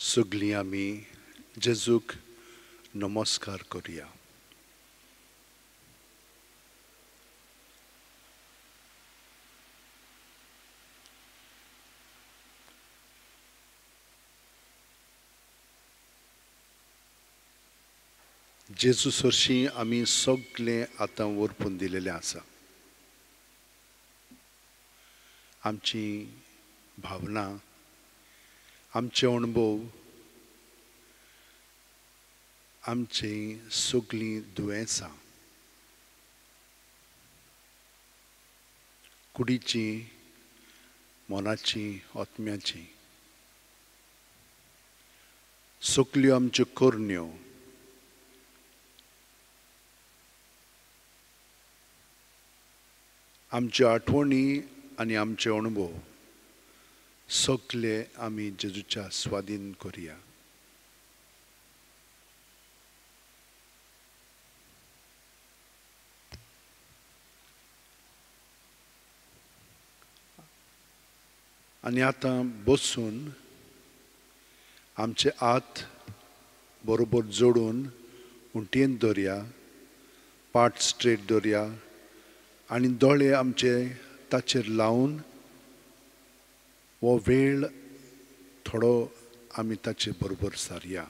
सगळीं आमी जेजूक नमस्कार करुया. जेजू सरशीं आमी सगळें आतां वरपून दिलेलें आसा. आमची भावना, आमचे अणभव, आमची सगळीं दुयेंसां, कुडीची, मनाची, आत्म्याची, सगळ्यो आमच्यो करण्यो, आमच्यो आठवणी आनी आमचे अणभव सगळे आमी जेजूच्या स्वाधीन करुया. आनी आतां बसून आमचे हात बरोबर जोडून उंटयेन दवरया, पाट स्ट्रेट दवरया आनी दोळे आमचे ताचेर लावन हो वेळ थोडो आमी ताचे बरोबर सारया.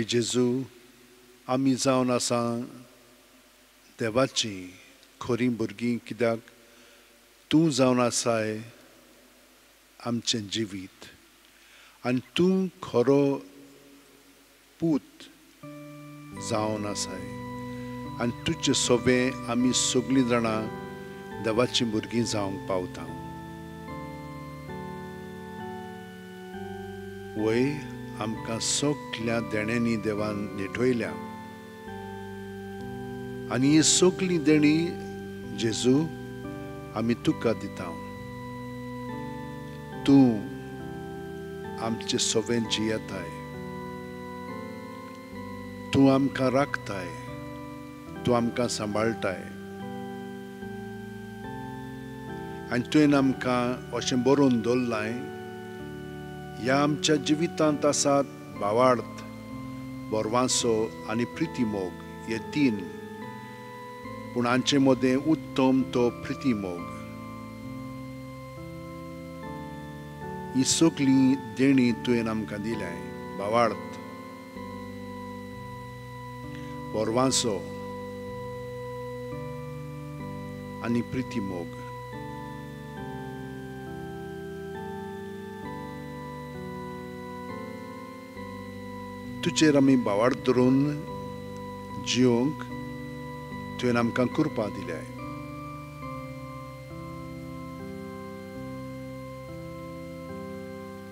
जेजू, आमी जावन आसा देवाची खरी भुरगीं, कित्याक तूं जावन आसाय आमचें जिवीत आनी तूं खरो पूत जावन आसाय आनी तुजे सोबें आमी सगळीं जाणां देवाचीं भुरगीं जावंक पावता. वय आमकां सगल्या देण्यांनी देवान नेठयल्या आनी ही सगळीं देणी जेजू आमी तुका दिता. तूं आमचे सोबें जियेताय, तूं आमकां राखताय, तूं आमकां सांबाळटाय आनी तुवें आमकां अशें बरोवन दवरलां, ह्या आमच्या जिवितांत आसात भावार्थ, बरवांसो आनी प्रितीमोग हे तीन, पूण हांचे मदें उत्तम तो प्रितीमोग। ही सगळीं देणी तुवें आमकां दिल्याय, भावार्थ, बरवांसो आनी प्रितीमोग। तुजेर आमी भावार्थ धरून जिवंक तुवें आमकां कृपा दिल्याय।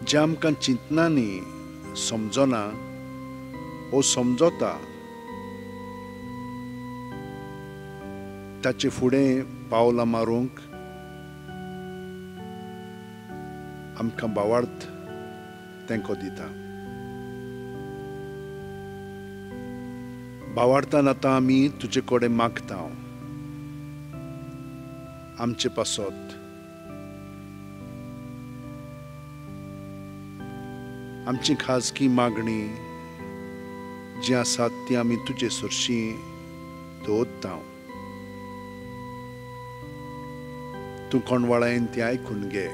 जें आमकां चिंतनांनी समजना ओ समजता ताचे फुडें पावलां मारूंक आमकां भावार्थ तेंको दिता। भावार्थान आतां आमी तुजे कडेन मागता आमचे पासत, आमची खाजगी मागणी जी आसात ती आमी तुजे सरशीं दवरता। तूं कोणवाळायन ती आयकून घे।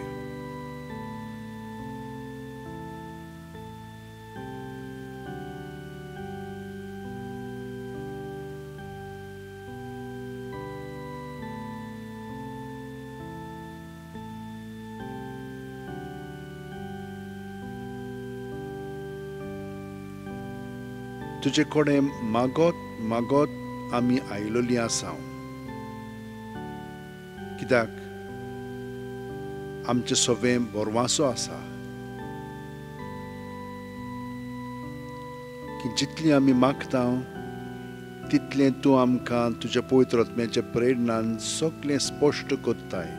तुजे कडेन मागत मागत आमी आयलोली आसा, कित्याक आमचें सगळें बरवासो आसा की जितली आमी मागता तितलें तूं आमकां तुज्या पवित्र आत्म्याच्या प्रेरणान सगळें स्पश्ट करताय।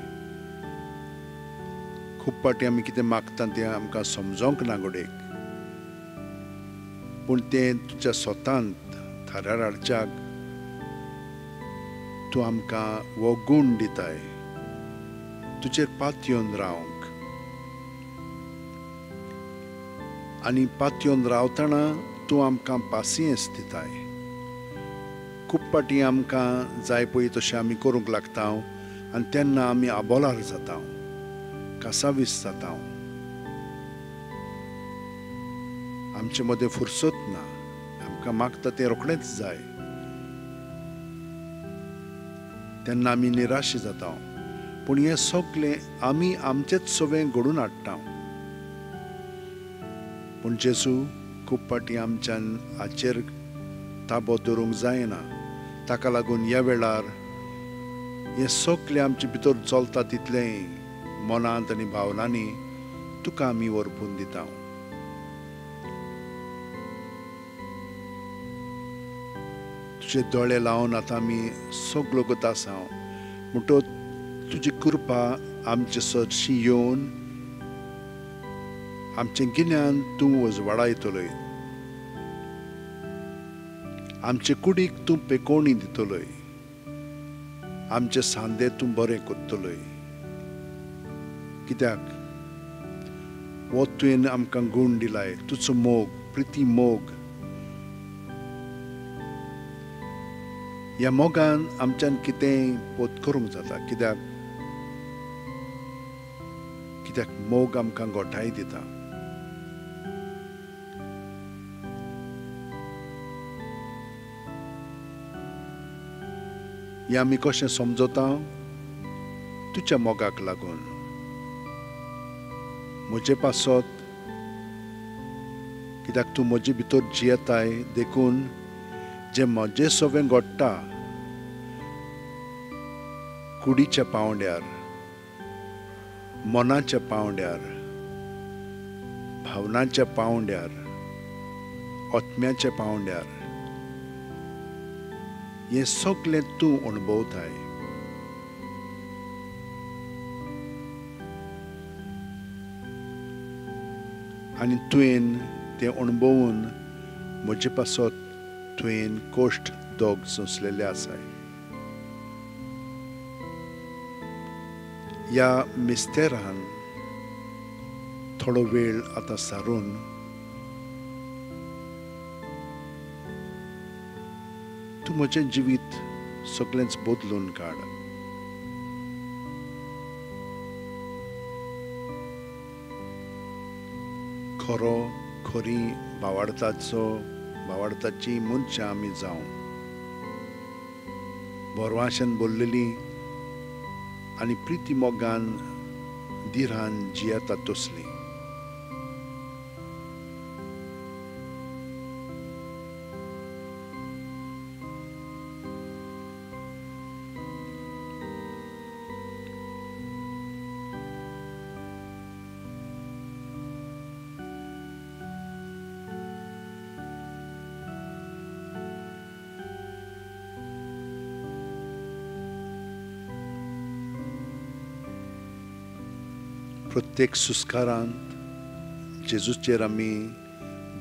खूब फावटी आमी कितें मागता तें आमकां समजोंक ना घडयेक, पूण तें तुज्या स्वतांत थारार हाडच्याक तूं आमकां हो गूण दिताय, तुजेर पातयेवन रावंक। आनी पातयेवन रावतना तूं आमकां पासियेंस दिताय। खूब फावटी आमकां जाय पळय तशें आमी करूंक लागता आनी तेन्ना आमी आबोलार जाता, कासावीस जाता, आमचे मदें फुरसत ना, आमकां मागता तें रोखडेंच जाय, तेन्ना आमी निराश जाता। पूण हें सगळें आमी आमचेच सगळें घडून हाडटा। पूण जेजू खूब फावटी आमच्यान हाचेर ताबो दवरूंक जायना, ताका लागून ह्या वेळार हें सगळें आमचे भितर चलता तितलेंय मनांत आनी भावनांनी तुका आमी व्हरपून दिता। तुजे दोळे लावन आतां आमी सगळो गत आसा म्हणटच तुजी कृपा आमचे सरशी येवन आमचें गिन्यान तूं उजवाडायतलोय, आमचे कुडीक तूं पेकोवणी दितलोय, आमचे सांदे तूं बरें करतलोय। कित्याक हो तुवें आमकां गूण दिलाय, तुजो मोग, प्रिती मोग। ह्या मोगान आमच्यान कितेंय पोत करूंक जाता, कित्याक कित्याक मोग आमकां गोठाय दिता। हें आमी कशें समजता? तुज्या मोगाक लागून म्हजे पासत, कित्याक तूं म्हजे भितर जियेताय, देखून जें म्हजें सगळें घडटा कुडीच्या पांवड्यार, मनाच्या पांवड्यार, भावनांच्या पांवड्यार, आत्म्याच्या पांवड्यार, हें सगळें तूं अणभवताय। आनी तुवें तें अणभवून म्हजे पासत तुवें कोश्ट दोग सोंसलेले आसाय. ह्या मिस्तेरान थोडो वेळ आतां सारून तूं म्हजें जिवीत सगळेंच बदलून काड. खरो खरी भावार्थाची मनशां आमी जावं, बरवाशेन बोल्लेली आनी प्रिती मोगान धिरान जियेता तसली. प्रत्येक सुस्कारांत जेजूचेर आमी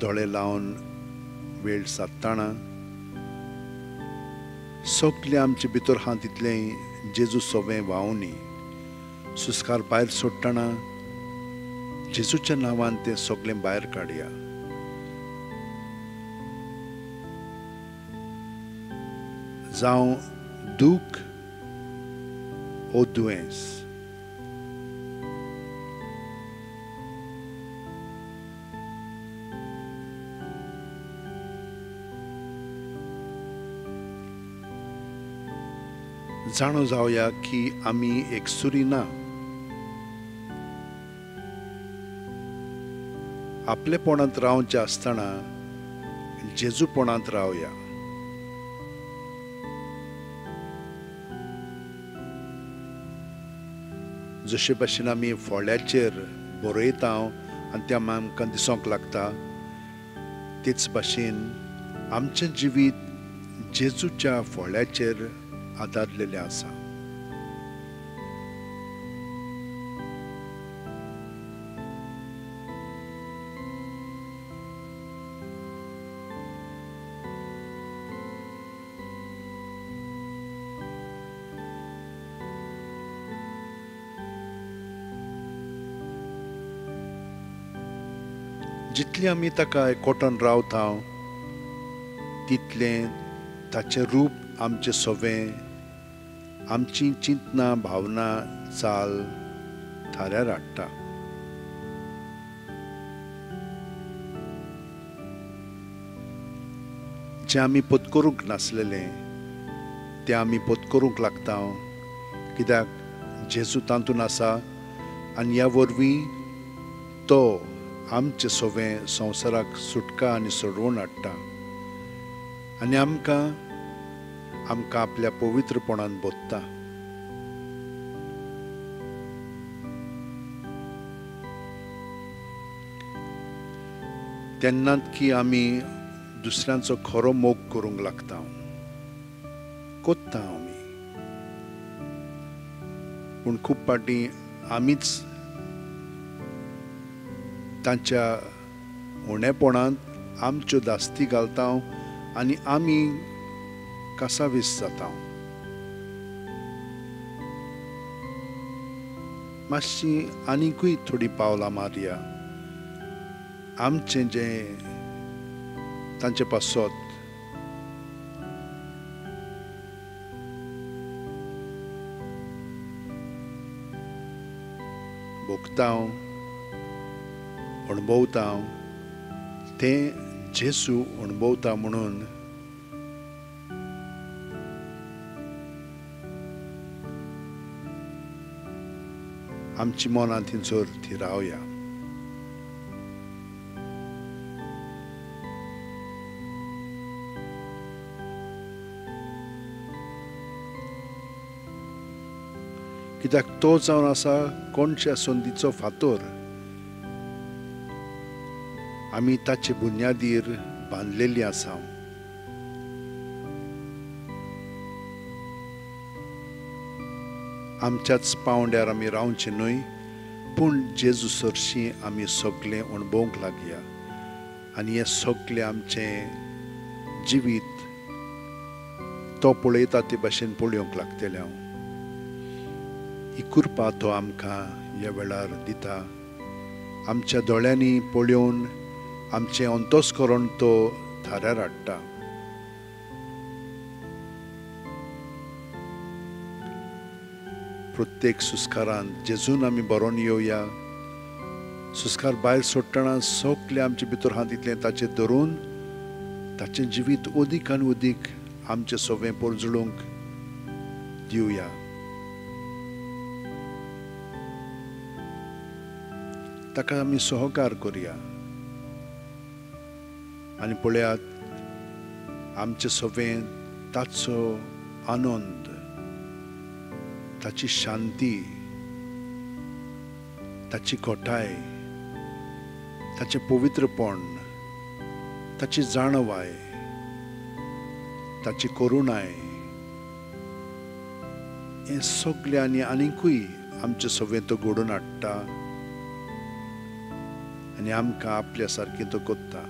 दोळे लावन वेळ सादतना सगळे आमचे भितर आहा तितलें जेजू सोवें व्हांवनी. सुस्कार भायर सोडटना जेजूच्या नांवान तें सगळें भायर काडया. जावं दूख ओ दुयेंस, जाणो जावया की आमी एकसुरी ना. आपलेपणांत रावचें आसतना जेजूपणांत रावया. जशे भाशेन आमी फोळ्याचेर बरयता आनी त्या आमकां दिसूंक लागता, तेच भाशेन आमचें जिवीत जेजूच्या फोळ्याचेर आदारलेलें आसा. जितलें आमी ताका एकवटान रावता तितलें ताचें रूप आमचें सोवें, आमची चिंतना भावना चाल थाऱ्यार हाडटा. जें आमी पत्करूंक नासलेलें तें आमी पत्करूंक लागता, कित्याक जेजू तातूंत आसा आनी ह्या वरवीं तो आमचें सोवें संवसाराक सुटका आनी सोडवण हाडटा आनी आमकां आमकां आपल्या पवित्रपणान बोधता. तेन्नाच की आमी दुसऱ्यांचो खरो मोग करूंक लागता, कोत्ता आमी. पूण खूब फावटी आमीच तांच्या उणेपणांत आमच्यो दास्ती घालता आनी आमी कासावीस जाता. मातशी आनीकूय थोडी पावलां मारया. आमचें जें तांचे पासत भोगता, अणभवता तें जेजू अणभवता म्हणून आमची मनां थंयसर थिरावया. कित्याक तो जावन आसा कोणच्या संदीचो फातोर, आमी ताचे बुन्यादीर बांदलेली आसा. आमच्याच पावंड्यार आमी रावचें न्हय, पूण जेजू सरशीं आमी सगळें अणभवंक लागया आनी हें सगळें आमचें जिवीत तो पळयता ते भाशेन पळोवंक लागतले हांव. ही कृपा तो आमकां ह्या वेळार दिता. आमच्या दोळ्यांनी पळोवन आमचें अंतस्करण तो थाऱ्यार हाडटा. प्रत्येक सुस्कारान जेजून आमी बरोवन येवया. सुस्कार भायर सोडटना सगळें आमचे भितर आहा तितलें ताचेर धरून ताचें जिवीत अदीक आनी अदीक आमचें सवें परजळूंक दिवया. ताका आमी सहकार करुया आनी पळयात आमचें सवें ताचो आनंद, ताची शांती, ताची खोटाय, ताचें पवित्रपण, ताची जाणवाय, ताची करुणाय, हें सगळें आनी आनीकूय आमचें सवें तो घडोवन हाडटा आनी आमकां आपल्या सारकें तो कोत्ता.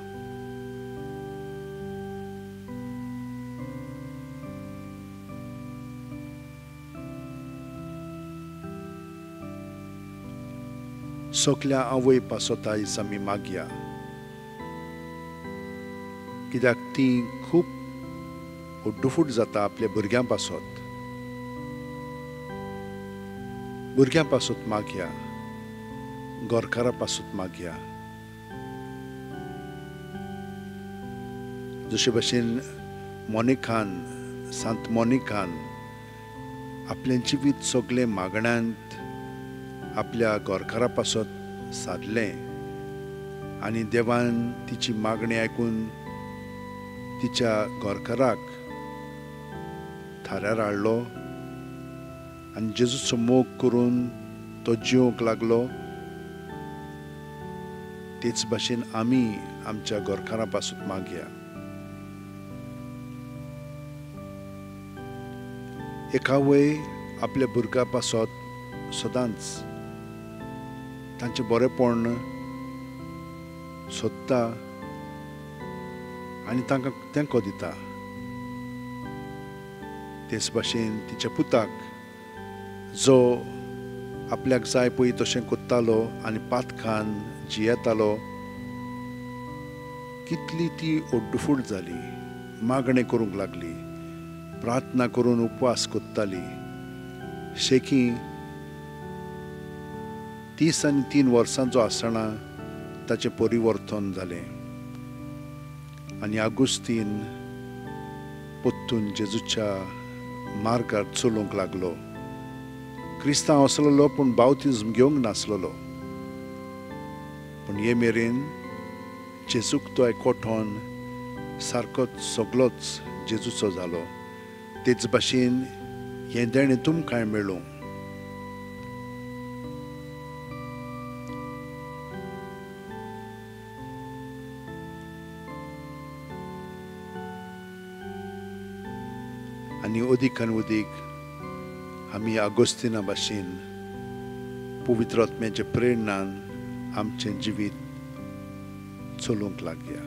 सगल्या आवय पासत आयज आमी मागया, कित्याक ती खूब उड्डुफूट जाता आपल्या भुरग्यां पासत. भुरग्यां पासत मागया, घरकारा पासत मागया. जशे भशेन मोनिकान, सांत मोनिकान आपलें जिवीत सगळें मागण्यांत आपल्या घरकारा पासत सादलें आनी देवान तिची मागणी आयकून तिच्या घरकाराक थाऱ्यार हाडलो आनी जेजूचो मोग करून तो जिवंक लागलो. तेच भाशेन आमी आमच्या घरकारां पासून मागया. एक आवय आपल्या भुरग्या पासत सदांच तांचें बरेपण सोदता आनी तांकां तेंको दिता. तेच भाशेन तिच्या पुताक जो आपल्याक जाय पळय तशें कोत्तालो आनी पातखान जियेतालो, कितली ती ओड्डुफूट जाली, मागणें करूंक लागली, प्रार्थना करून उपवास कोत्ताली. शेकी 30 आनी 3 वर्सांचो आसतना ताचें परिवर्तन जालें आनी आगुस्तीन परतून जेजूच्या मार्गार चलूंक लागलो. क्रिस्तांव आसलेलो पूण बावतिज्म घेवंक नासलेलो, पूण हे मेरेन जेजूक तो एकवटोन सारकोच सगलोच जेजूचो जालो. तेच भाशेन हें देणें तुमकांय मेळूं. आनी अदीक आनी अदीक आमी आगोस्तिना भाशेन पवित्र आत्म्याच्या प्रेरणान आमचें जिवीत चलूंक लागया.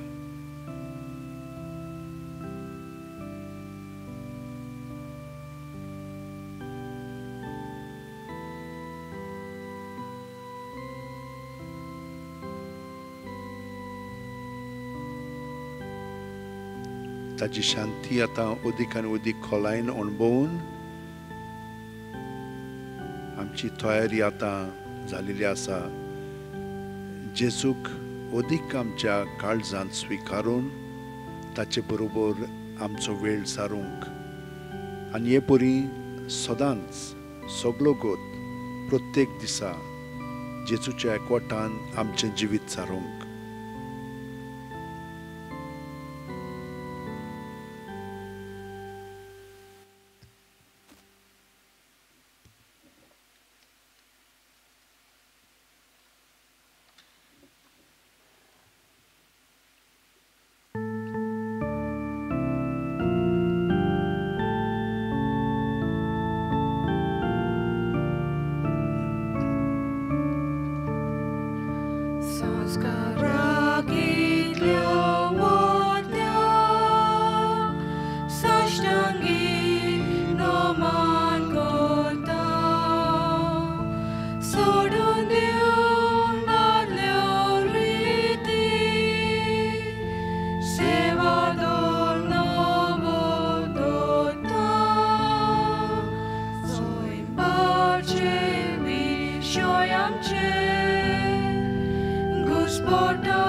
ताची शांती आतां अदीक आनी अदीक खोलायेन अणभवून आमची तयारी आतां जाल्ली आसा जेजूक अदीक आमच्या काळजांत स्विकारून ताचे बरोबर आमचो वेळ सारूंक आनी हे परी सदांच सगलो गोत प्रत्येक दिसा जेजूच्या एकवटान आमचें जिवीत सारूंक. संस्काराकितल्यो मोट्या साश्टांगी सोडून दिवन दादल्यो रिती सेवा नवो दोता सोयपाचे विशय आमचे घुस्पोटा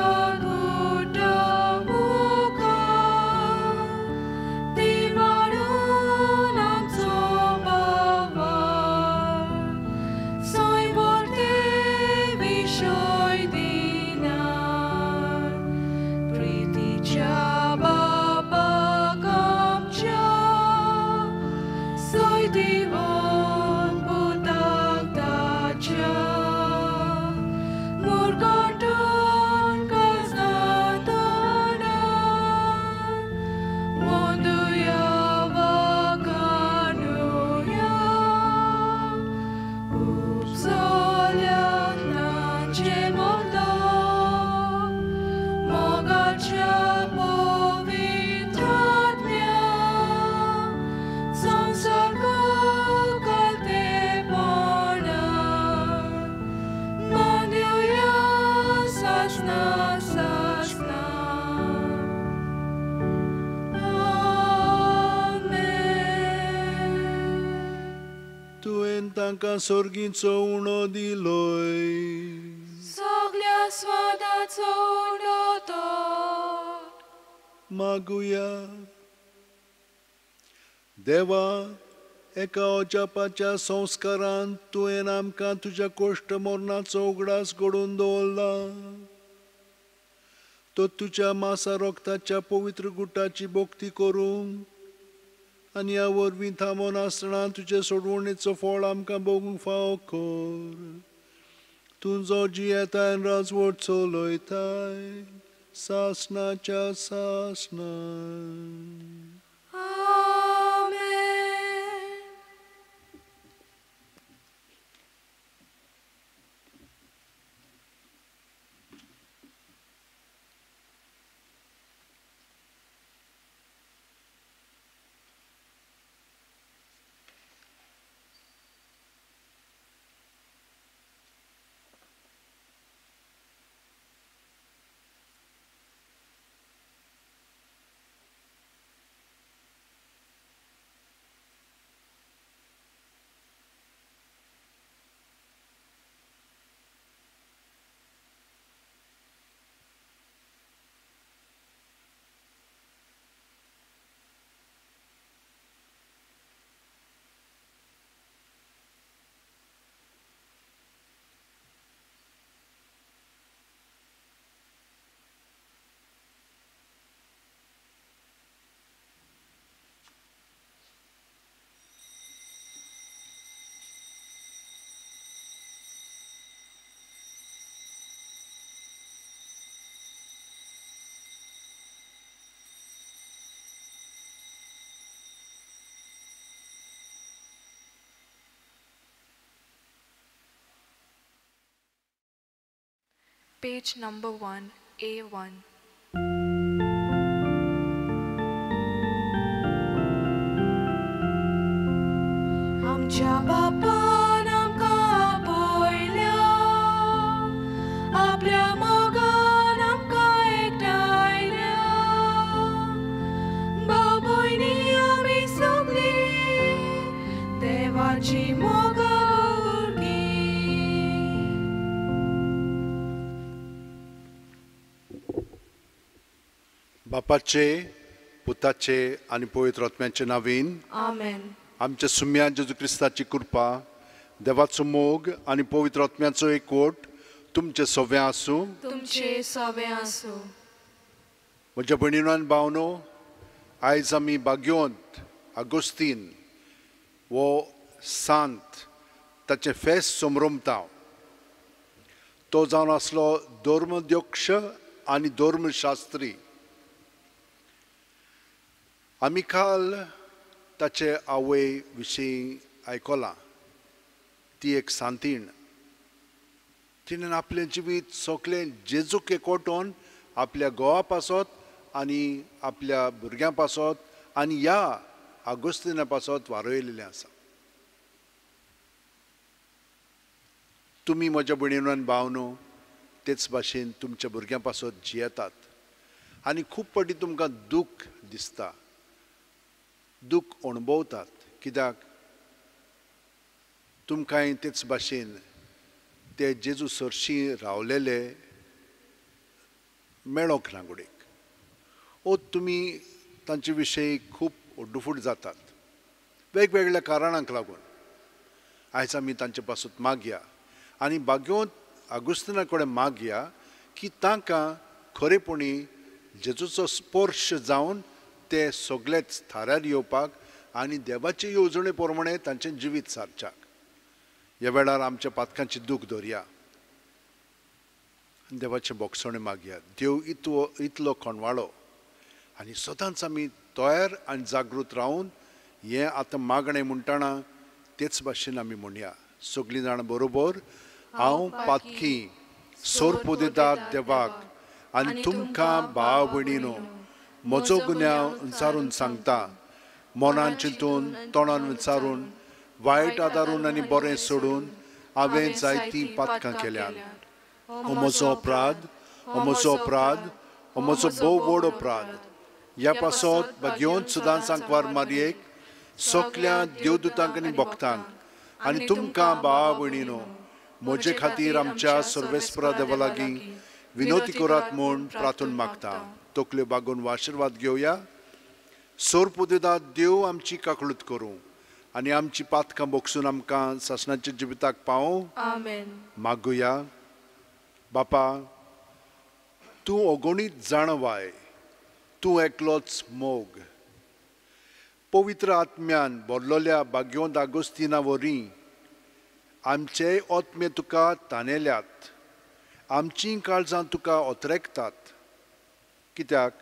तांकां सोर्गीचो उणो दिलोय सगल्या स्वादाचो उणो तो मागुया. देवा, एका अजापाच्या संस्कारान तुवें आमकां तुज्या कोश्ट मरणाचो उगडास घडोवन दवरला. तो तुज्या मासा रोगताच्या पवित्र गुटाची भक्ती करूंक आनी ह्या वरवीं थांबोन आसतना तुजे सोडवणेचो फळ आमकां भोगूंक फावो कर. तूं जो जियेताय राजवट चलयताय सासनाच्या सासना. Page number 1, A1. आमच्या बापान आमकां आपयल्या, आपल्या मोगान आमकां एकठांयल्या. भाव भयणी आमी सगळीं देवाची मोगा. बापाचे, पुताचे आनी पवित्र आत्म्याचे नांवान आमेन. आमच्या सुम्या जेजू क्रिस्ताची कृपा, देवाचो मोग आनी पवित्र आत्म्याचो एकवट तुमचे सव्या आसूं. तुमचे सव्या आसूं. म्हज्या भयणीनो आनी भावनो, आयज आमी भाग्यवंत आगोस्तीन हो सांत ताचें फेस्त समरमता. तो जावन आसलो धर्मध्यक्ष आनी धर्मशास्त्री. आमी काल ताचे आवय विशीं आयकलां. ती एक सांतीण. तिणें आपलें जिवीत सगळें जेजूक एकवटोन आपल्या घोवा पासत आनी आपल्या भुरग्यां पासत आनी ह्या आगोस्तिना पासत वारयलेलें आसा. तुमी म्हज्या भयणीनो आनी भावनो तेच भाशेन तुमच्या भुरग्यां पासत जियेतात आनी खूब फावटी तुमकां दूख दिसता, दूख अणभवतात, कित्याक तुमकांय तेच भाशेन ते जेजू सरशी रावलेले मेळोंक ना घडयेक, ओ तुमी तांचे विशयी खूब ओड्डुफूट जातात वेगवेगळ्या कारणांक लागून। आयज आमी तांचे पासून मागया आनी भाग्यवंत आगुस्तिना कडेन मागया की तांकां खरेपणी जेजूचो स्पर्श जावन ते सगळेच थाऱ्यार येवपाक आनी देवाचे येवजणे प्रमाणे तांचें जिवीत सारच्याक। ह्या वेळार आमच्या पातकांची दूख धरया, देवाचें बोगसणें मागया। देव इतलो खणवाळो आनी सदांच आमी तयार आनी जागृत रावन हें आतां मागणें म्हणटना तेच भाशेन आमी म्हणया सगळीं जाणां बरोबर, हांव पातकी सोरपोदेदार देवाक आनी तुमकां भाव भयणीनो म्हजो गुन्यांव विचारून सांगता, मनान चिंतून तोंडान विचारून वायट आदारून आनी बरें सोडून हांवें जायतीं पातकां केल्यात। हो म्हजो अपराध, हो म्हजो अपराध, हो म्हजो भोव व्हड अपराध। ह्या पासत भाग्यवंत सदांच आंकवार मारयेक सगल्या देवदूतांक आनी भक्तांक आनी तुमकां भावा भयणीनो म्हजे खातीर आमच्या सर्वेस्परा देवा लागीं विनोती करात म्हूण प्रार्थना मागता। तकल्यो बागोवन हो आशिर्वाद घेवया। सोरपुदेदा देव आमची काकळूत करूं आनी आमची पातकां बोगसून आमकां सासणाच्या जिविताक पावों। आमेन। मागुया। बापा, तूं अगणीत जाणवाय, तूं एकलोच मोग, पवित्र आत्म्यान भरलोल्या भाग्यवंत आगोस्तिना वरी आमचे आत्मे तुका तानेल्यात, आमचीं काळजां तुका ओतरेकतात, कित्याक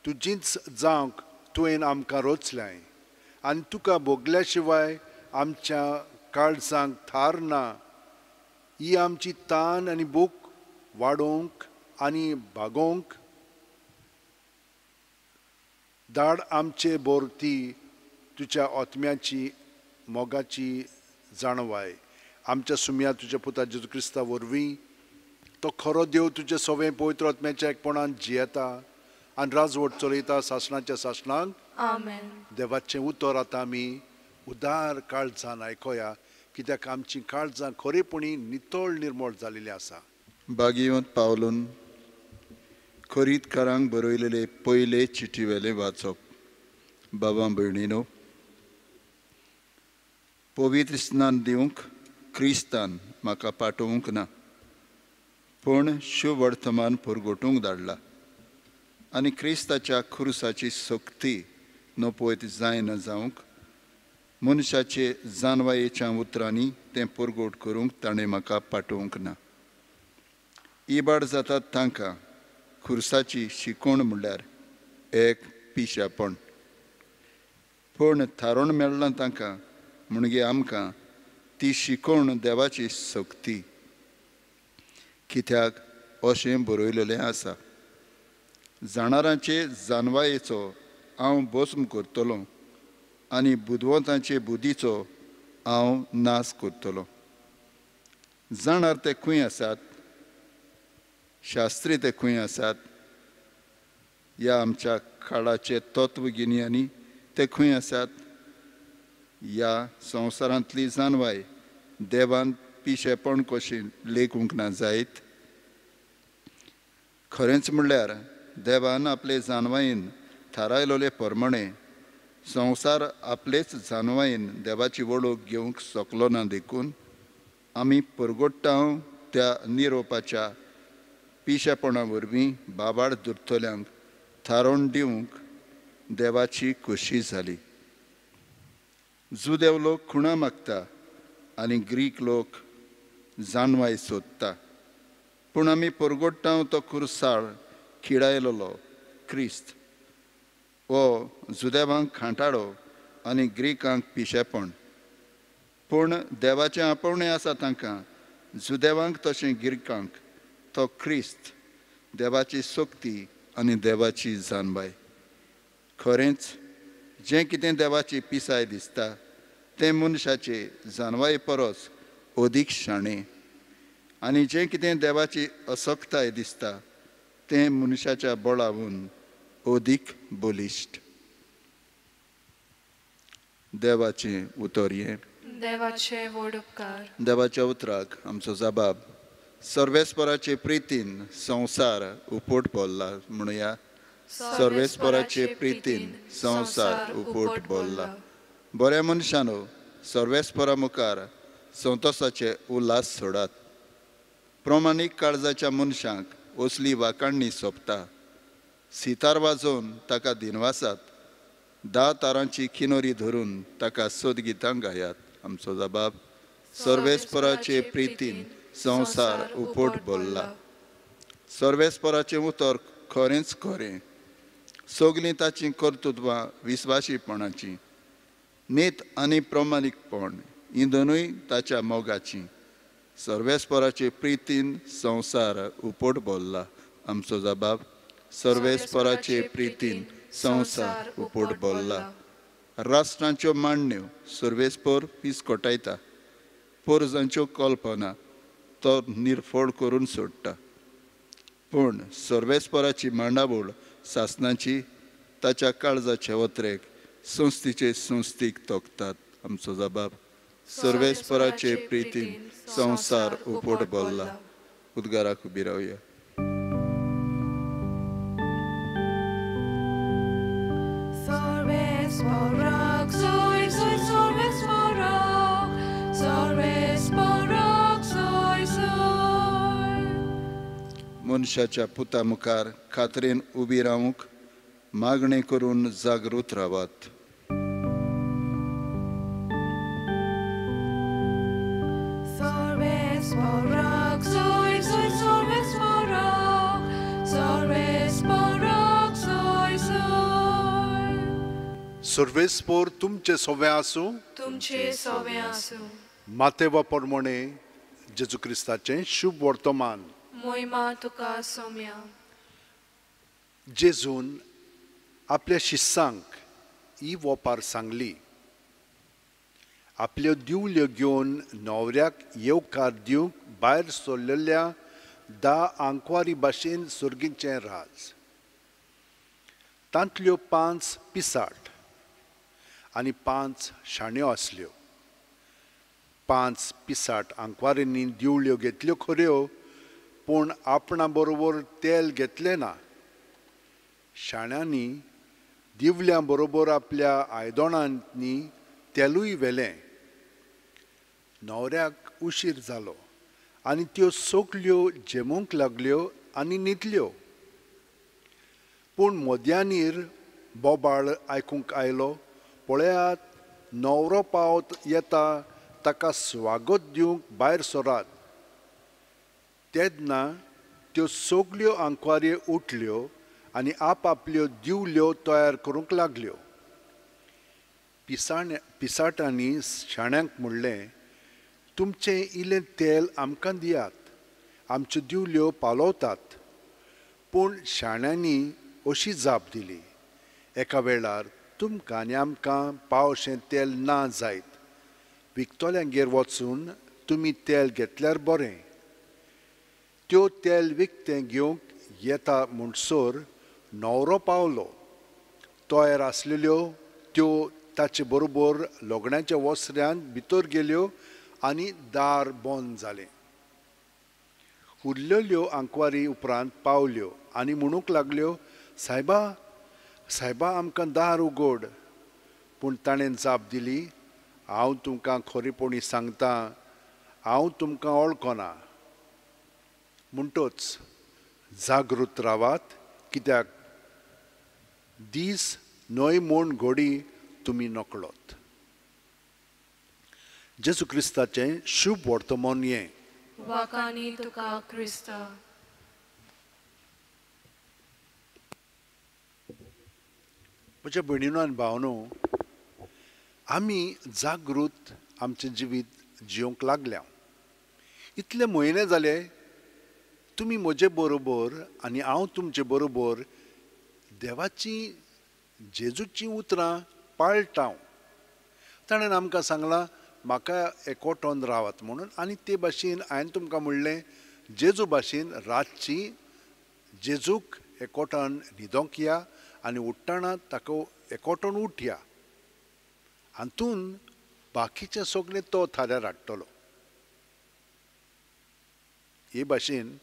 तुजीच जावंक तुवें आमकां रोचल्याय आनी तुका भोगल्या शिवाय आमच्या काळजांक थार ना। ही आमची तान आनी भूक वाडोवंक आनी भागोवंक धाड आमचे बोरती तुज्या आत्म्याची मोगाची जाणवाय। आमच्या सुम्या तुज्या पुता जेजू क्रिस्ता वरवीं तो खरो देव तुजे सवें पवित्र आत्म्याच्या एकपणान जियेता आनी राजवट चलयता सासणाच्या सासणाक। आमेन। देवाचें उतर आतां आमी उदार काळजान आयकोया, कित्याक आमचीं काळजां खरेपणी नितळ निर्मळ जाल्लीं आसा। भाग्यवंत पावलून खोरीतकारांक बरयलेले पयले चिटीवेले वाचप। बाबा भयणीनो, पवित्र स्नान दिवंक क्रिस्तान म्हाका पाठोवंक ना, पूण शुभवर्तमान परगटूंक धाडला आनी क्रिस्ताच्या खुर्साची सक्ती नपयत जायना जावंक मनशाचे जानवायेच्या उतरांनी तें परगट करूंक ताणें म्हाका पाठोवंक ना। इबाड जातात तांकां खुर्साची शिकवण म्हणल्यार एक पिशेपण, पूण थारोवन मेळ्ळां तांकां म्हणगे आमकां ती शिकवण देवाची सक्ती, कित्याक अशें बरयलेलें आसा, जाणारांचे जानवायेचो हांव भस्म करतलो आनी बुदवंतांचे बुद्धीचो हांव नाश करतलो। जाणार ते खंय आसात, शास्त्री ते खंय आसात, ह्या आमच्या काळाचे तत्वगिन्यानी ते खंय आसात? ह्या संवसारांतली जानवाय देवान पिशेपण कशी लेखूंक ना जायत? खरेंच म्हणल्यार देवान आपले जानवायेन थारायलोले प्रमाणे संवसार आपलेच जानवायेन देवाची वळख घेवंक शकलो ना, देखून आमी परगोट्टा त्या निरोपाच्या पिशेपणा वरवीं बाबाड दुरतल्यांक थारोवन दिवंक देवाची खोशी जाली। जुदेव लोक खुणा मागता आनी ग्रीक लोक जानवाय सोदता, पूण आमी परगोट्टा तो खुरसाळ खिडायलोलो क्रिस्त हो जुदेवांक खांटाळो आनी ग्रीकांक पिशेपण, पूण देवाचें आपोवणें आसा तांकां जुदेवांक तशें गिरकांक तो क्रिस्त देवाची सक्ती आनी देवाची जानवाय। खरेंच जें कितें देवाची पिसाय दिसता तें मनशाचे जानवाये परस अदीक शाणें, आनी जें कितें देवाची असक्ताय दिसता तें मनशाच्या बळावून अदीक बलिश्ट. देवाचें उतर हें. देवाचे व्हड उपकार. देवाच्या उतराक आमचो जबाब. सर्वेस्पराचे प्रितीन संवसार उपट भरला म्हणुया. सर्वेस्पराचे प्रितीन संवसार उपट भरला. बऱ्या मनशानो, सर्वेस्परा मुखार संतोसाचे उल्हास सोडात. प्रमाणीक काळजाच्या मनशांक असली वाकाणणी सोंपता. सितार वाजोवन ताका दिनवासात. 10 तारांची किनोरी धरून ताका सोदगितां गायात. आमचो जबाब. सर्वेस्पराचे प्रितीन संवसार उपट भरला. सर्वेस्पराचें उतर खरेंच खरें. सगलीं ताचीं कर्तृत्वां विस्वाशीपणाचीं. नीत आनी प्रमाणीकपण हीं दोनूय ताच्या मोगाचीं. सर्वेस्पराचे प्रितीन संवसार उपट भरला. आमचो जबाब. सर्वेस्पराचे प्रितीन संवसार उपट भरला. राष्ट्रांच्यो मांडण्यो सर्वेस्पर पिसकोटायता. पोरजांच्यो कल्पना तो निर्फोड करून सोडटा. पूण सर्वेस्पराची मांडावळ सासनाची. ताच्या काळजाचे वत्रेक संस्थीचे संस्थीक तोखतात. आमचो जबाब. सर्वेस्पराचे प्रितीन संवसार उपट भरला. उद्गाराक उबी रावया. मनशाच्या पुता मुखार खात्रेन उबी रावंक मागणें करून जागृत रावात. सर्वेस्पोर तुमचे सोवे आसूं. तुमचे सोवे आसूं. मातेवा प्रमाणे जेजू क्रिस्ताचें शुभ वर्तमान. मोहिमा तुका सोम्या. जेजून आपल्या शिस्सांक ही वोपार सांगली. आपल्यो दिवल्यो घेवन न्हवऱ्याक येवकार दिवंक भायर सरलेल्या 10 आंकवारी भाशेन सर्गीचें राज. तांतल्यो 5 पिसाट आनी 5 शाण्यो आसल्यो. 5 पिसाट आंकवारींनी दिवल्यो घेतल्यो खऱ्यो, पूण आपणा बरोबर तेल घेतलें ना. शाण्यांनी दिवल्यां बरोबर आपल्या आयदोणांनी तेलूय व्हेलें. न्हवऱ्याक उशीर जालो आनी त्यो सगल्यो झेमूंक लागल्यो आनी न्हिदल्यो. पूण मध्यानीर बोबाळ आयकूंक आयलो, पळयात न्हवरो पावत येता, ताका स्वागत दिवंक भायर सरात. तेन्ना त्यो सगल्यो आंकवाऱ्यो उठल्यो आनी आपआपल्यो दिवल्यो तयार करूंक लागल्यो. पिसाटांनी शाण्यांक म्हणलें, तुमचें इल्लें तेल आमकां दियात, आमच्यो दिवल्यो पालोवतात. पूण शाण्यांनी अशी जाप दिली, एका वेळार तुमकां आनी आमकां पावशें तेल ना जायत. विकतल्यांगेर वचून तुमी तेल घेतल्यार बरें. त्यो तेल विकतें घेवंक येता म्हणसर न्हवरो पावलो. तयार आसलेल्यो त्यो ताचे बरोबर लग्नाच्या वसऱ्यांत भितर गेल्यो आनी दार बंद जालें. उरलेल्यो आंकवारी उपरांत पावल्यो आनी म्हणूंक लागल्यो, सायबा सायबा आमकां दार उगड. पूण ताणें जाप दिली, हांव तुमकां खरेपणी सांगता, हांव तुमकां वळखना. म्हणटच जागृत रावात, कित्याक दीस न्हय म्हूण घोडी तुमी नकळत. जेजू क्रिस्ताचें शुभ वर्तमान हें. वाकानी तुका क्रिस्ता. म्हज्या भयणीनो आनी भावनो, आमी जागृत आमचें जिवीत जिवंक लागल्या. इतले म्हयने जाले तुमी म्हजे बरोबर आनी हांव तुमचे बरोबर देवाची जेजूची उतरां पाळटा. ताणें आमकां सांगलां, म्हाका एकोटोन रावात म्हणून. आनी ते भाशेन हांवें तुमकां म्हणलें, जेजू भाशेन रातची जेजूक एकोटान न्हिदोंक या आनी उठ्ठना ताका एकोटोन उठया, हातून बाकीचें सगळें तो थाऱ्यार हाडटलो. हे भाशेन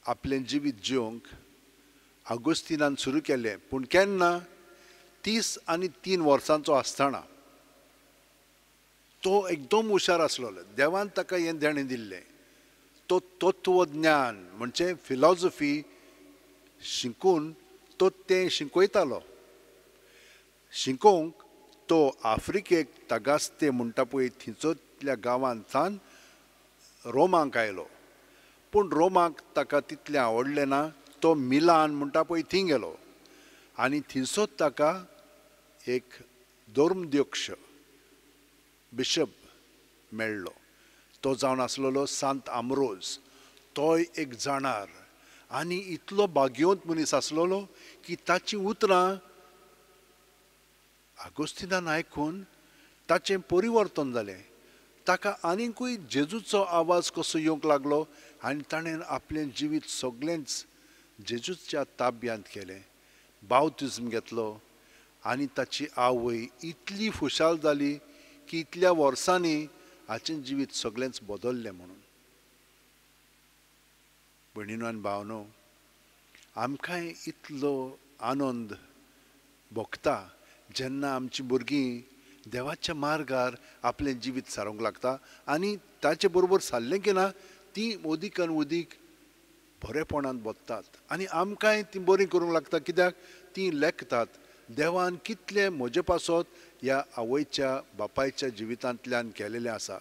आपलें जिवीत जिवंक आगोस्तिनान सुरू केलें. पूण केन्ना? 33 वर्सांचो आसतना. तो एकदम हुशार आसलेलो, देवान ताका हें देणें दिल्लें. तो तत्वज्ञान म्हणजे फिलॉसॉफी शिकून तो तें शिकयतालो. शिकोवंक तो आफ्रिकेक तगास्ते म्हणटा पळय थंयसरल्या गांवांतल्यान रोमाक आयलो. पूण रोमाक ताका तितलें आवडलें ना, तो मिलान म्हणटा पळय थंय गेलो आनी थंयसर ताका एक धर्मध्यक्ष बिशप मेळ्ळो. तो जावन आसलेलो सांत आमरोज. तोय एक जाणार आनी इतलो भाग्यवंत मनीस आसलेलो की ताचीं उतरां आगोस्तिनान आयकून ताचें परिवर्तन जालें. ताका आनीकूय जेजूचो आवाज कसो येवंक लागलो आनी ताणें आपलें जिवीत सगळेंच जेजूच्या ताब्यांत केलें. बावतिज्म घेतलो आनी ताची आवय इतली खुशाल जाली की इतल्या वर्सांनी हाचें जिवीत सगळेंच बदल्लें म्हणून. भयणीनो आनी भावनो, आमकांय इतलो आनंद भोगता जेन्ना आमची भुरगीं देवाच्या मार्गार आपलें जिवीत सारूंक लागता आनी ताचे बरोबर सारलें की ना ती उदीक आनी उदीक बरेपणान बदतात आनी आमकांय ती बरीं करूंक लागता. कित्याक ती लेखतात देवान कितलें म्हजे पासत ह्या आवयच्या बापायच्या जिवितांतल्यान केलेलें आसा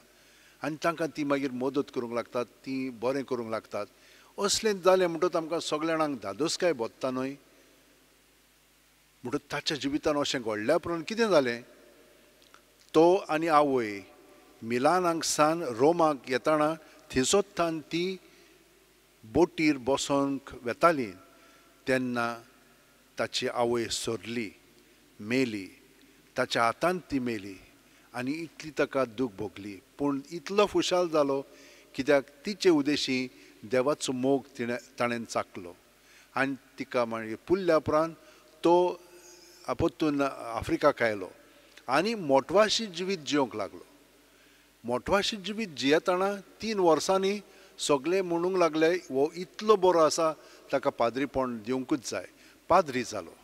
आनी तांकां ती मागीर मदत करूंक लागतात, ती बरें करूंक लागतात. असलें जालें म्हणटकच आमकां सगल्या जाणांक धादोसकाय भोगता न्हय. म्हणटकच ताच्या जिवितान अशें घडल्या उपरांत कितें जालें, तो आनी आवय मिलानाक सान रोमाक येतना थंयसर ती बोटीर बसोंक वेताली तेन्ना ताची आवय सरली, मेली. ताच्या हातान ती मेली आनी इतली ताका दूख भोगली. पूण इतलो खुशाल जालो कित्याक तिचे उदेशी देवाचो मोग तिणें ताणें चाकलो आनी तिका मागीर पुरल्या उपरांत तो परतून आफ्रिकाक आयलो आनी मोटवाशी जिवीत जिवंक लागलो. मोटवाशी जिवीत जियेतना 3 वर्सांनी सगळे म्हणूंक लागले हो इतलो बरो आसा, ताका पाद्रीपण दिवंकूच जाय. पाद्री जालो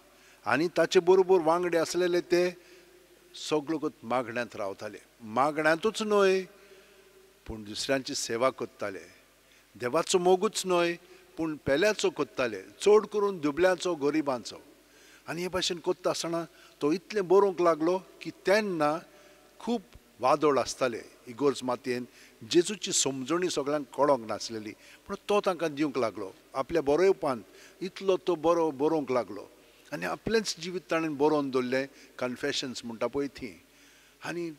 आनी ताचे बरोबर वांगडे आसलेले ते सगळे मागण्यांत रावताले. मागण्यांतूच न्हय पूण दुसऱ्यांची सेवा करताले, देवाचो मोगूच न्हय पूण पेल्याचो करताले, चड करून दुबल्यांचो, गरिबांचो. आनी हे भाशेन करता आसतना तो इतलें बरोवंक लागलो की तेन्ना खूब वादळ आसताले इगोर्ज मातयेन, जेजूची समजणी सगळ्यांक कळोंक नासलेली, पूण तो तांकां दिवंक लागलो आपल्या बरोवपान. इतलो तो बरो बरोवंक लागलो आनी आपलेंच जिवीत ताणें बरोवन दवरलें, कन्फेशन्स म्हणटा पळय ती. आनी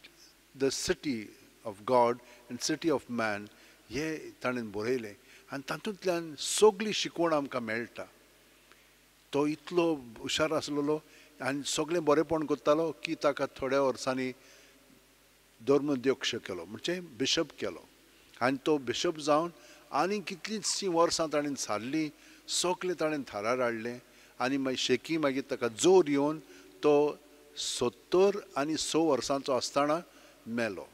the city of God and city of man हे ताणें बरयलें आनी तातूंतल्यान सगळी शिकवण आमकां मेळटा. तो इतलो हुशार आसलेलो आनी सगळें बरेपण करतालो की ताका थोड्या वर्सांनी धर्मध्यक्ष केलो, म्हणजे बिशप केलो. आनी तो बिशप जावन आनी कितलींचशीं वर्सां ताणें सारलीं, सगळें ताणें थारार हाडलें आनी मागीर शेकी मागीर ताका जोर येवन तो 76 वर्सांचो आसतना मेलो.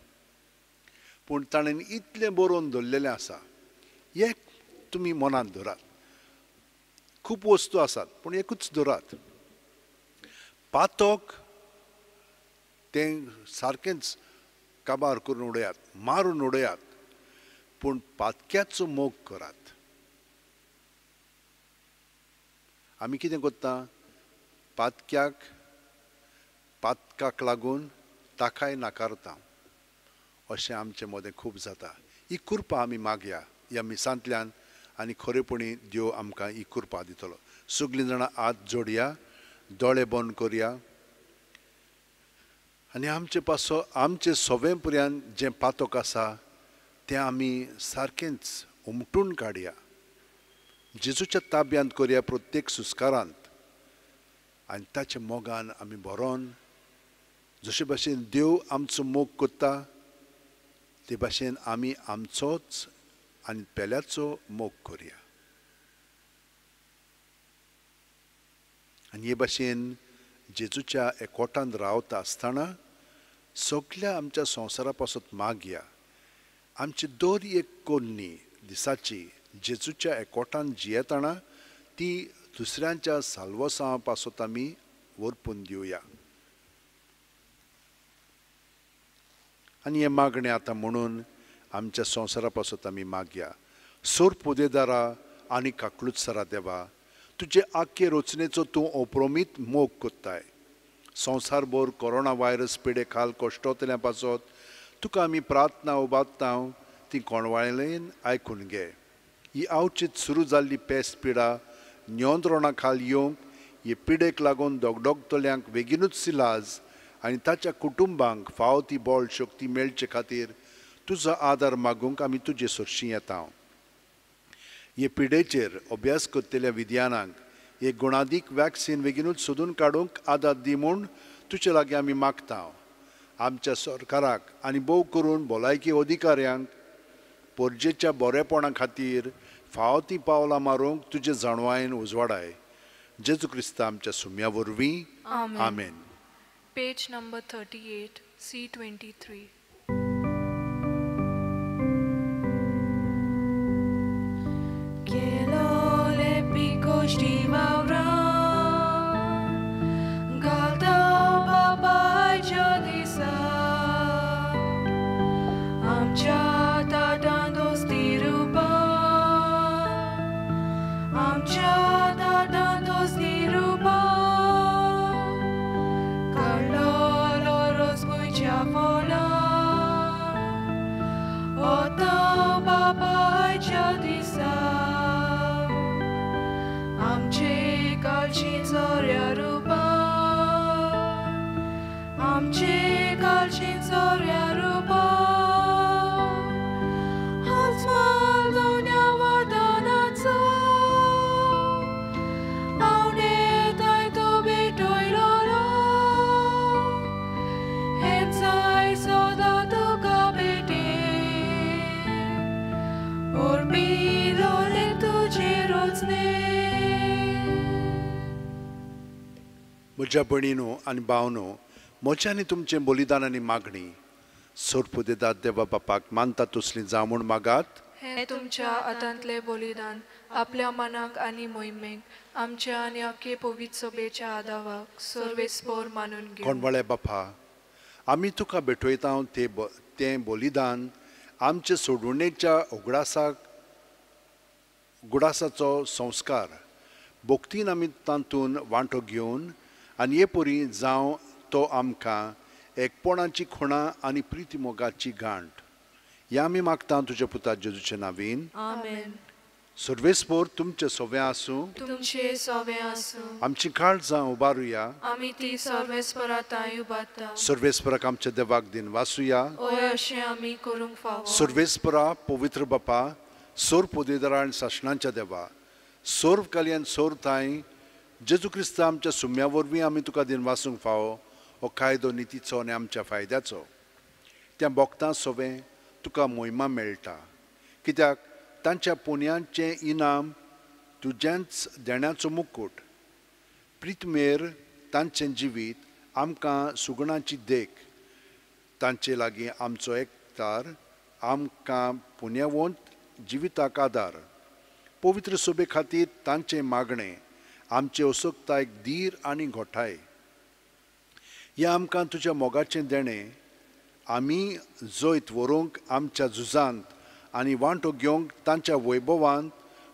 पूण ताणें इतलें बरोवन दवरलेलें आसा, एक तुमी मनांत धरात. खूब वस्तू आसात पूण एकूच धरात, पातक तें सारकेंच काबार करून उडयात, मारून उडयात, पूण पातक्याचो मोग करात. आमी कितें करता, पातक्याक पातकाक लागून ताकाय नाकारता. अशें आमचे मदें खूब जाता. ही कृपा आमी मागया ह्या मिसांतल्यान आनी खरेपणी देव आमकां ही कृपा दितलो. सगळीं जाणां हात जोडया, दोळे बंद करया आनी आमचे पासो आमचे सवे पर्यंत जें पातक आसा तें आमी सारकेंच उमटून काडया, जेजूच्या ताब्यांत करया प्रत्येक सुस्कारांत आनी ताच्या मोगान आमी भरोन जशे भाशेन देव आमचो मोग करता ते भाशेन आमी आमचोच आनी पेल्याचो मोग करया. आनी हे भाशेन जेजूच्या एकवटान रावता आसतना सगल्या आमच्या संवसारा पासत मागया. आमची दर एक कोन्नी दिसाची जेजूच्या एकवटान जियेतना ती दुसऱ्यांच्या साल्वसांवा पासत आमी व्हरपून दिवया. आनी हें मागणें आतां म्हणून आमच्या संवसारा पासत आमी मागया. सोर पुदेदारा आनी काकलुतसरा देवा, तुजे आख्खे रचनेचो तूं अप्रमीत मोग कोत्ताय. संवसारभर कोरोना व्हायरस पिडे खाल कश्टोतल्या पासत तुका आमी प्रार्थना उबारता, ती कोणवाळेन आयकून घे. ही आवचीत सुरू जाल्ली पेस्ट पिडा नियंत्रणा खाल येवंक हे पिडेक लागून दगदगतल्यांक बेगीनूच सिलाज आनी ताच्या कुटुंबांक फावो ती बळ शक्ती मेळचे खातीर तुजो आदार मागूंक आमी तुजे सरशीं येता. हे पिडेचेर अभ्यास करतल्या विज्ञानांक एक गुणादीक वॅक्सिन बेगीनूच सोदून काडूंक आदार दी म्हूण तुजे लागीं आमी मागता. आमच्या सरकाराक आनी भोव करून भलायकी अधिकाऱ्यांक परजेच्या बरेपणा खातीर फावो ती पावलां मारूंक तुजे जाणवायेन उजवाडाय. जेजू क्रिस्ता आमच्या सुम्या वरवीं, आमेन. Page number 38, C23. केलोले पिकोष्टी वावरा घालता बापायच्या दिसा, आमच्या ताटान दोस्ती रुपा, आमच्या ताटान दोस्ती रुपा, काडलोलो रोजभुंयच्या फोला, वता बापायच्या दिसा, आमचे काळजी चोऱ्या रुपा, आमचे काळजी चोऱ्या रुपा, हांच दोन्या वतनाचो आवडे तो भेटयलो, हेंचाय सदां तुका भेटे, उर्बिलोले तुजे रोचने. म्हज्या भयणीनो आनी भावनो, म्हज्या आनी तुमचें बलिदान आनी मागणी सोरपुदेदाद देवा बापाक मानता तसली जावं म्हूण मागात. हें तुमच्या हातांतलें बलिदान आपल्या मनाक आनी मोहिमेक आमच्या आनी आख्खे पवित्र सभेच्या आदावाक सर्वेस्पोर मानून घेवं. कोणवाळे बापा, आमी तुका भेटयता तें बलिदान आमचे सोडवणेच्या उगडासाचो संस्कार भक्तीन आमी तातूंत वांटो घेवन आनी हे परी जावं तो आमकां एकपणाची खुणा आनी प्रिती मोगाची गांठ. ह्या आमी मागता तुज्या पुता जेजूचे नावीन, आमेन. सर्वेस्पोर तुमचें सोवें आसूं, तुमचें सोवें आसूं. आमची काळजां उबारुया, आमी ती सर्वेस्परा तांय उबारता. सर्वेस्पराक आमच्या देवाक दिन वासुया, हय अशें आमी करूंक फावो. सर्वेस्परा पवित्र बापा, सोर पोदेदारा आनी सासणांच्या देवा, सोर कालयान सोर तांय जेजू क्रिस्ता आमच्या सुम्या वरवीं आमी तुका दिन वासूंक फावो हो कायदो नितीचो आनी आमच्या फायद्याचो. त्या भोगतां सोवें तुका मोहिमा मेळटा, कित्याक तांच्या पुण्यांचें इनाम तुज्यांच देण्याचो मुकूट. प्रितमेर तांचें जिवीत आमकां सुगणाची देख, तांचे लागीं आमचो एकतार आमकां पुण्यवंत जिविताक आदार. पवित्र सोबे खातीर तांचें मागणें आमचे असोकतायक धीर आनी घोठाय. ह्या आमकां तुज्या मोगाचें देणें आमी जैत व्हरूंक आमच्या झुजांत आनी वांटो घेवंक तांच्या वैभवांत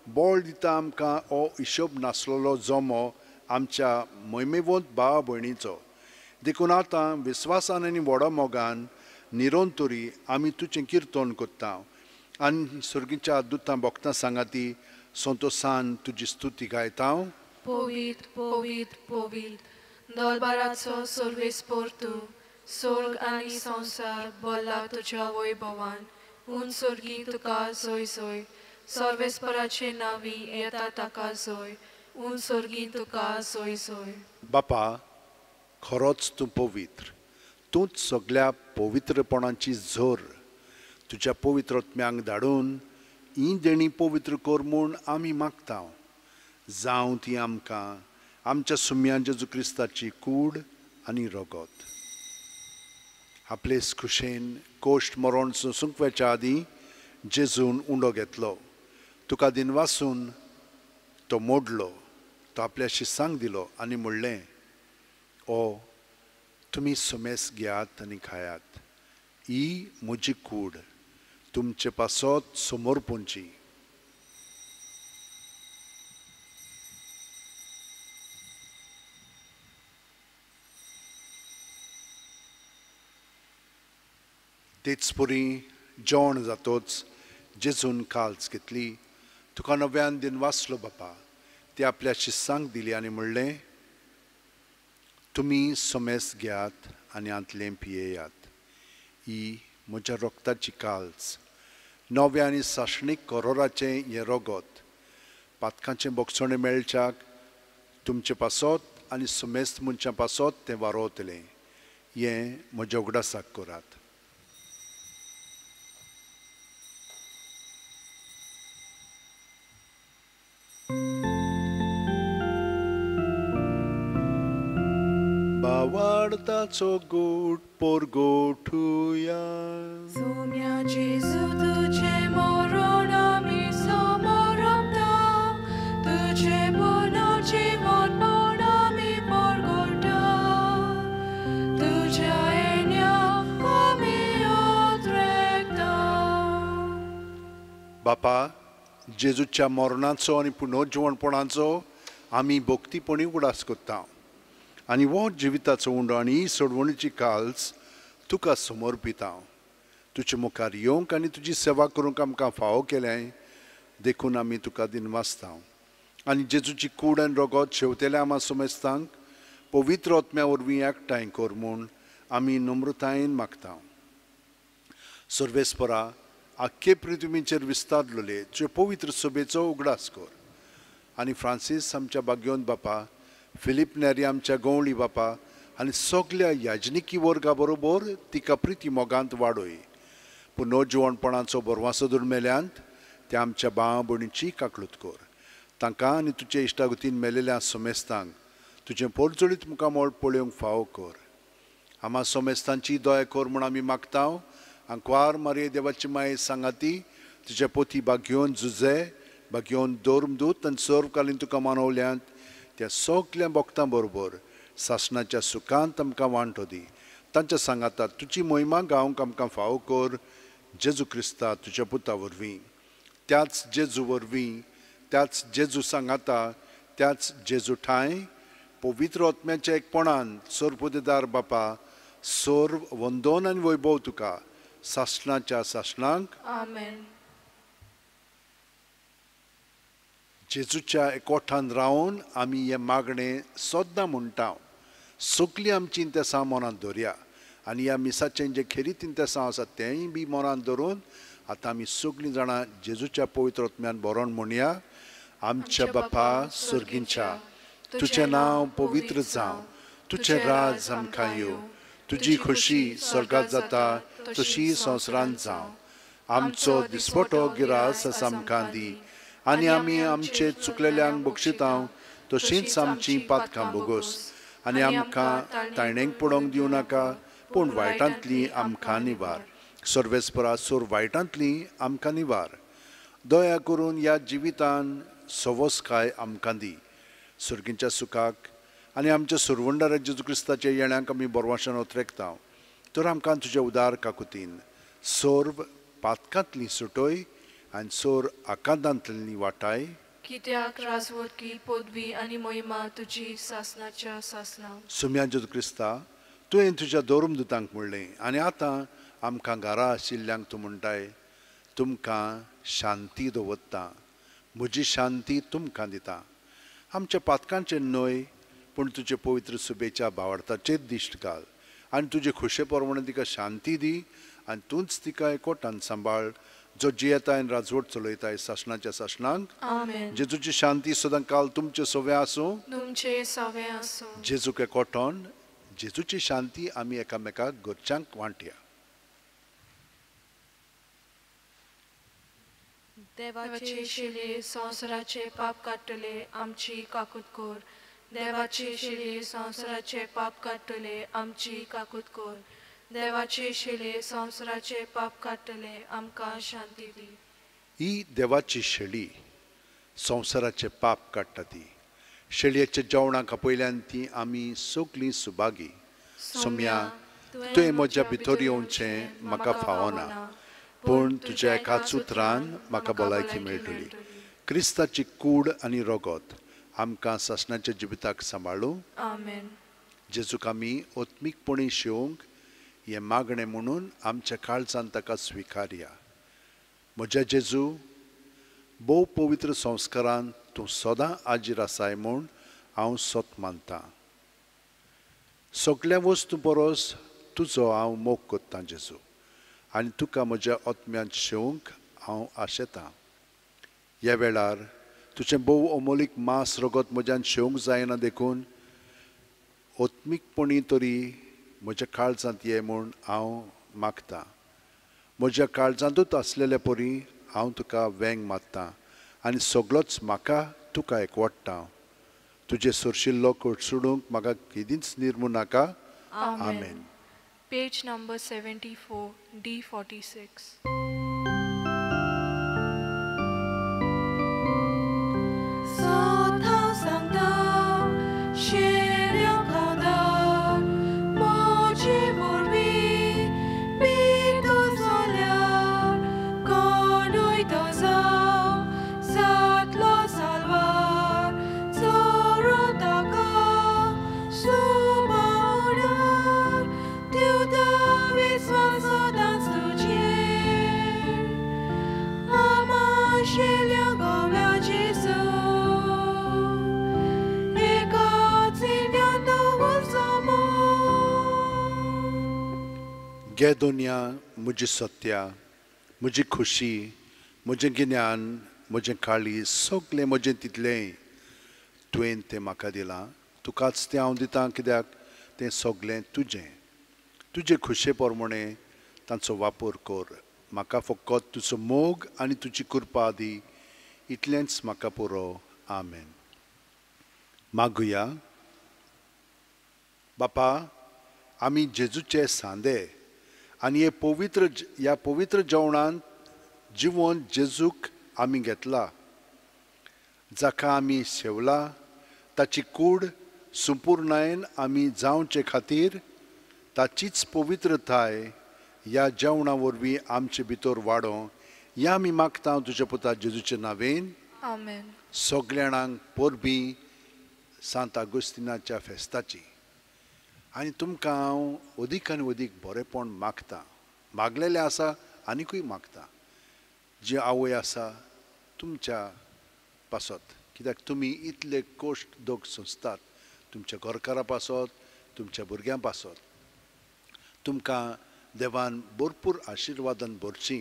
बळ दिता आमकां हो हिशोब नासलेलो जमो आमच्या मोहिमेवंत भावा भयणीचो. देखून आतां विस्वासान आनी व्हडा मोगान निरंतरी आमी तुजें किर्तन करता आनी सर्गीच्या दुतां भक्तां सांगाती संतोसान तुजी स्तुती गायता. पवित्र पवित्र पवित्र दरबाराचो सर्वेस्पोर तूं, स्वर्ग आनी संवसार भरला तुज्या वैभवान. उन स्वर्गी तुका जोय जोय, सर्वेस्पराचे नावी येता ताका जोय, उन स्वर्गी तुका जोय जोय. बापा, खरोच तूं पवित्र, तूंच सगळ्या पवित्रपणाची झर. तुज्या पवित्र आत्म्यांक धाडून हीं देणीं पवित्र कर म्हूण आमी मागता. जावं ती आमकां आमच्या सुम्या जेजू क्रिस्ताची कूड आनी रगत. आपलेच खुशेन कोश्ट मरण सोंसूंक वचच्या आदीं जेजून उंडो घेतलो. तुका दिनवासून तो मोडलो, तो आपल्या शिसांक दिलो आनी म्हणलें, ओ तुमी सुमेस घेयात आनी खायात, ही म्हजी कूड तुमचे पासत समर्पणची. तेच परी जेवण जातोच जेजून काल्च घेतली, तुका नव्यान दिनवासलो बापा, ती आपल्या शिस्सांक दिली आनी म्हणलें, तुमी समेस घेयात आनी हांतलें पियेयात, ही म्हज्या रक्ताची काल्च, नव्या आनी सासणीक करोराचें हें रगत, पातकांचें बोगसणें मेळच्याक तुमचे पासत आनी समेस्त मनशां पासत तें वारोवतलें. हें म्हज्या उगडासाक करात. बावाडताचो गोट पोरगोठुया. सोम्या जेजू तुझे मरण आमी समर्पता, तुझे पुनर्जीवनपण आमी परगटा, तुझ्या येण्याक आमी उद्रेकता. बापा, जेजूच्या मरणाचो आनी पुनर्जीवनपणाचो आमी भक्तीपणी उगडास करता आनी हो जिविताचो उंडो आनी ही सोडवणीची काल्स तुका समर्पिता. तुजे मुखार येवंक आनी तुजी सेवा करूंक आमकां फावो केलें देखून आमी तुका दिनवासता. आनी जेजूची कूड आनी रगत शेवतेल्या आमा समेस्तांक पवित्र आत्म्या वरवीं एकठांय कर म्हूण आमी नम्रतायेन मागता. सर्वेस्परा, आख्खे पृथ्वीचेर विस्तारलेले तुजे पवित्र सभेचो उगडास कर आनी फ्रांसीस आमच्या भाग्योन बापा, फिलीप नेरी आमच्या गवळी बापा आनी सगल्या याजनिकी वर्गा बरोबर तिका प्रिती मोगांत वाडय. पुनर्जिवणपणाचो बरवासो दुर्मेल्यांत त्या आमच्या भाव भयणीची काकळूत कर. तांकां आनी तुजे इश्टागतीन मेलेल्या समेस्तांक तुजें पोरजोळीत मुखामळ पळोवंक फावो कर. आमा समेस्तांची दया कर म्हूण आमी मागता. आंकवार मारये देवाची माये सांगाती तुज्या पोती भाग्योन जुजे भाग्योन धर्मदूत आनी सर्वकालीन तुका मानवल्यांत त्या सगल्या भक्तां बरोबर सासणाच्या सुखांत आमकां वांटो दी. तांच्या सांगाता तुजी मोहिमा गावंक आमकां फावो कर. जेजू क्रिस्ता तुज्या पुता वरवीं, त्याच जेजू वरवीं, त्याच जेजू सांगाता, त्याच जेजू ठांय पवित्र आत्म्याच्या एकपणान सर्वपुदेदार बापा, सर्व वंदन आनी वैभव तुका सासणाच्या सासणांक. आमेन. जेजूच्या एकवठान रावन आमी हें मागणें सद्दां म्हणटा. सगलीं आमचीं इंतेसां मनांत दवरया आनी ह्या मिसाचें जें खेरीत इंतेसांव आसा तेंय बी मनांत दवरून आतां आमी सगलीं जाणां जेजूच्या पवित्र आत्म्यान बरोवन म्हणया. आमच्या बापा सर्गींच्या, तुजें नांव पवित्र जावं, तुजें राज आमकां येवं, तुजी खोशी स्वर्गांत जाता तशी संवसारांत जावं. आमचो दिसपटो गिरास आमकां दी आनी आमी आमचे चुकलेल्यांक बक्षिता तशींच आमची पातकां भोगोस आनी आमकां ताणेंक पडोवंक दिवं नाका, पूण वायटांतली आमकां निवार. सर्वेस्परा, सोर वायटांतली आमकां निवार. दया करून ह्या जिवितान सवसकाय आमकां दी. सर्गींच्या सुखाक आनी आमच्या सुरवंडारा जेजू क्रिस्ताच्या येण्याक आमी बरवाशान ओतरेकता. तर आमकां तुज्या उदार काकुतीन सर्व पातकांतली सुटय आनी सोर आकांतांतली वाटाय. कित्याक राजवटकी पदवी आनी महिमा तुजी सासणाच्या सासणा. सुम्या जेजू क्रिस्ता, तुवें तुज्या धर्मदुतांक म्हणलें आनी आतां आमकां घरा आशिल्ल्यांक तूं म्हणटाय, तुमकां शांती दवरता, म्हजी शांती तुमकां दिता. आमच्या पातकांचेर न्हय पूण तुजे पवित्र सुबेच्या भावार्थाचेर दिश्ट घाल आनी तुजे खोशे प्रमाणे तिका शांती दी आनी तूंच तिका एकवटान सांबाळ, जो जियेता आनी राजवट चलयताय सासणाच्या सासणांक. आमेन. जेजूची शांती सदां काल तुमचे सवे आसूं, तुमचे सवे आसूं. जेजूक एकवटान जेजूची शांती आमी एकामेकाक घरच्यांक वांटया. देवाचे शिले संवसाराचे पाप काडटले आमची काकूत कर. देवाचे शिले संवसाराचे पाप काडटले आमची काकूत कर. देवाचे शिले संवसाराचे पाप काडटले आमकां शांती दी. ही देवाची शेळी संवसाराचे पाप काडटा. ती शेळयेच्या जेवणाक आपयल्यान ती आमी सगळीं सुभागी. सोम्या, तुवें म्हज्या भितर येवचें म्हाका फावना, पूण तुज्या एकाच उतरान म्हाका भलायकी मेळटली. क्रिस्ताची कूड आनी रगत आमकां सासणाच्या जिविताक सांबाळूं. आमेन. जेजूक आमी आत्मीकपणी शेवंक हें मागणें म्हणून आमच्या काळजान ताका स्विकारया. म्हज्या जेजू, भोव पवित्र संस्कारान तूं सदां आजीर आसाय म्हूण हांव सत मानतां. सगळ्या वस्तू परस तुजो हांव मोग करतां जेजू, आनी तुका म्हज्या आत्म्यांत शेवंक हांव आशेतां. ह्या वेळार तुजें भोव अमोलीक मांस रगत म्हज्यान शेवंक जायना, देखून आत्मीकपणी तरी म्हज्या काळजांत ये म्हूण हांव मागतां. म्हज्या काळजांतूच आसलेले परी हांव तुका वेंग मारतां आनी सगळोच म्हाका तुका एकवडटा. तुजें सरशिल्लो कोडसुडूंक म्हाका केदींच निर्मू नाका. आमेन. Page number 74, D46. गे दुनिया म्हजी सत्या, म्हजी खुशी, म्हजें गिन्यान, म्हजें काळी, सगळें म्हजें तितलेंय तुवें तें म्हाका दिलां. तुकाच तें हांव दितां, कित्याक तें सगळें तुजें. तुजे खुशे प्रमाणे तांचो वापर कर. म्हाका फकत तुजो मोग आनी तुजी कृपा दी, इतलेंच म्हाका पुरो. आमेन. मागुया. बापा, आमी जेजूचे सांदे आनी हे पवित्र ह्या पवित्र जेवणांत जिवन जेजूक आमी घेतला, जाका आमी सेवला ताची कूड संपूर्णायेन आमी जावचे खातीर ताचीच पवित्रताय ह्या जेवणा वरवीं आमचे भितर वाडों ह्या आमी मागता तुज्या पुता जेजूचे नांवेन. आमेन. सगल्या जाणांक परबीं सांत आगुस्तिनाच्या फेस्ताची. आनी तुमकां हांव अदीक आनी अदीक बरेंपण मागता. मागलेलें आसा आनिकूय मागता. जी आवय आसा तुमच्या पासत, कित्याक तुमी इतले कश्ट दोग सोंसतात तुमच्या घरकारा पासत, तुमच्या भुरग्यां पासत. तुमकां देवान भरपूर आशिर्वादान भरची,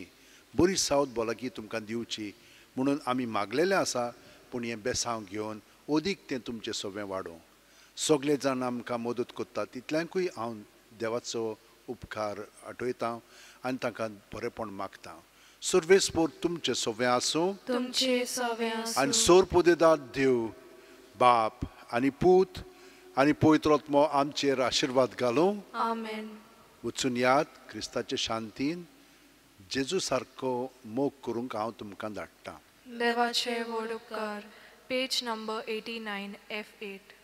बरी सावध भलायकी तुमकां दिवची म्हणून आमी मागलेलें आसा. पूण हें बेसांव घेवन अदीक तें तुमचें सगळें वाडोवं. सगळे जाण आमकां मदत करतात तितल्यांकूय हांव देवाचो उपकार आठयता आनी तांकां बरेंपण मागता. सर्वेस्पोर तुमचें सगळें आसूं, तुमचें सगळें आसूं. आनी सोरपोदेदाद देव बाप आनी पूत आनी पवित्र आत्मो आमचेर आशिर्वाद घालूं. आमेन. वचून याद क्रिस्ताचे शांतीन जेजू सारको मोग करूंक हांव तुमकां धाडटा. देवाचे व्हड उपकार. Page number 89, F8.